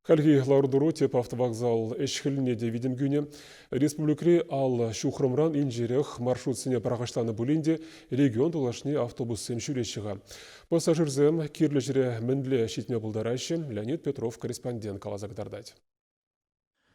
Хальхи лару-тӑру тӗп автовокзал ӗҫ-хӗлне те витӗм кӳнӗ. Республикӑри 50 ҫухрӑмран инҫерех маршрутсене пӑрахӑҫланӑ пулин те регион тулашне автобуссем ҫӳреҫҫӗ-ха. Пассажирсем кирлӗ ҫӗре мӗнле ҫитме пултараҫҫӗ, Леонид Петров корреспондент каласа кӑтартать.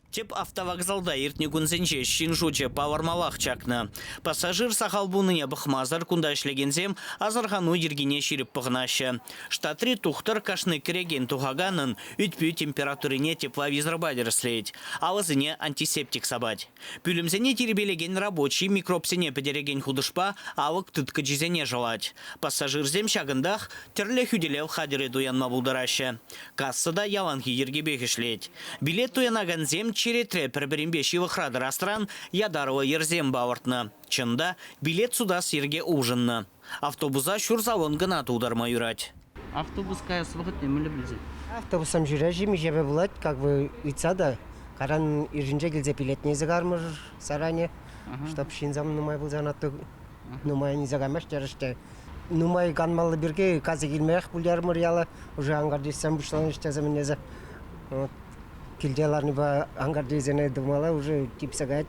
Тӗп автовокзалта иртнӗ кунсенче ҫын шучӗ палӑрмаллах чакнӑ. Пассажир сахал пулнине пӑхмасӑр кунта ӗҫлекенсем асӑрхану йӗркине ҫирӗп пӑхӑнаҫҫӗ. Штатри тухтӑр кашни кӗрекен тухаканӑн ӳт-пӳ температурине тепловизорпа тӗрӗслет, алӑсене антисептик сапать. Пӳлӗмсене тирпейлекен рабочи микробсене пӗтерекен хутӑшпа алӑк тыткӑчисене шӑлать. Пассажирсем ҫакӑнтах тӗрлӗ хӳтӗлев хатӗрӗ туянма пултараҫҫӗ. Касса та яланхи йӗркепех ӗҫлет. Билет туянакансем черетре пӗр-пӗринпе ҫывӑхра тӑрасран ятарлӑ йӗрсем палӑртнӑ. Чӑн та, билет сутас йӗрке улшӑннӑ. Автобуса ҫур салон кӑна тултарма юрать. Автобус каяс вӑхӑтне мӗнле пӗлсе? Автобуссем ҫӳреҫҫӗ, миҫепе пулать, как бы ыйтса та. Каран иршинче килсе билетне илсе кармӑш заранее, чтоб ҫынсем нумай пулсан атту нумай илсе каймасть терӗҫ те. Нумай канмалли пирки касӑ килмех пулярмӑр яла, уже анкартисем пуҫланӑҫ тесе мӗнлесе. Вот. Килте ларнипе анкартисене тумалла уже типсе каять.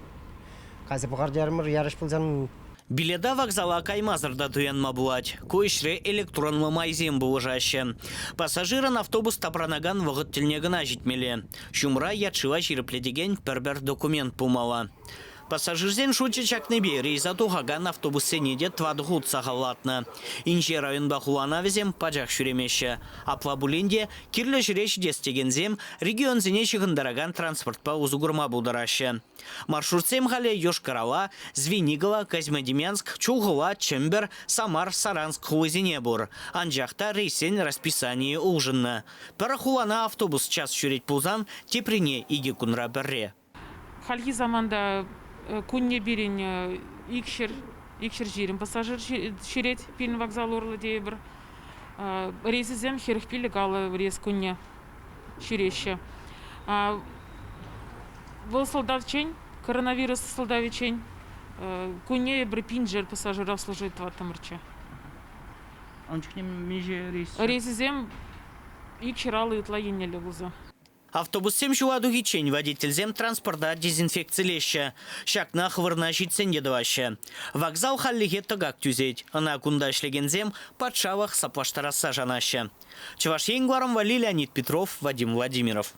Касӑ пӑхар терӗмӗр, ярӑш пулсан. Билета вокзала каймасӑр та туянма пулать. Ку ӗҫре электронлӑ майсем пулӑшаҫҫӗ. Пассажирӑн автобус тапранакан вӑхӑт тӗлне кӑна ҫитмелле. Ҫумра ят-шыва ҫирӗплетекен пӗр-пӗр документ пулмалла. Пассажирсен шучӗ чакнипе рейса тухакан автобуссене те тӑватӑ хут сахаллатнӑ. Инҫе районпа хулана вӗсем пачах ҫӳремеҫҫӗ. Апла пулин те кирлӗ ҫӗре ҫитес текенсем регионсене ҫыхӑнтаракан транспортпа усӑ курма пултараҫҫӗ. Маршрутсем халӗ Йошкар-Ола, Звенигово, Козьмодемьянск, Чулхула, Чӗмпӗр, Самар, Саранск хулисене пур. Анчах та рейссен расписанийӗ улшӑннӑ. Пӗр хулана автобус час ҫӳрет пулсан, теприне икӗ кунра пӗрре. Хальхи саманта кунне пирӗн 200, 220 пассажир ҫӳрет пирӗн вокзал урлӑ тейӗпӗр. Рейсӗсем 45 алӑ рейс кунне ҫӳреҫҫӗ. Вӑл сӑлтавччен, коронавирус сӑлтавӗччен кунне эпир пиншер пассажира обслуживать тӑваттӑмӑрччӗ. Ун чухне миҫе рейс? Рейсӗсем икҫӗр аллӑ ытла еннелле пулса. Автобуссем ҫула тухиччен водительсем транспорта дезинфекцилеҫҫӗ. Ҫакна хӑвӑрна ҫитсен те тӑваҫҫӗ. Вокзал хальлӗхе тӑкак тӳсет. Ӑна кунта ӗҫлекенсем патшалӑх саплаштарасса шанаҫҫӗ. Чӑваш Ен кӑларӑм валли Леонид Петров, Вадим Владимиров.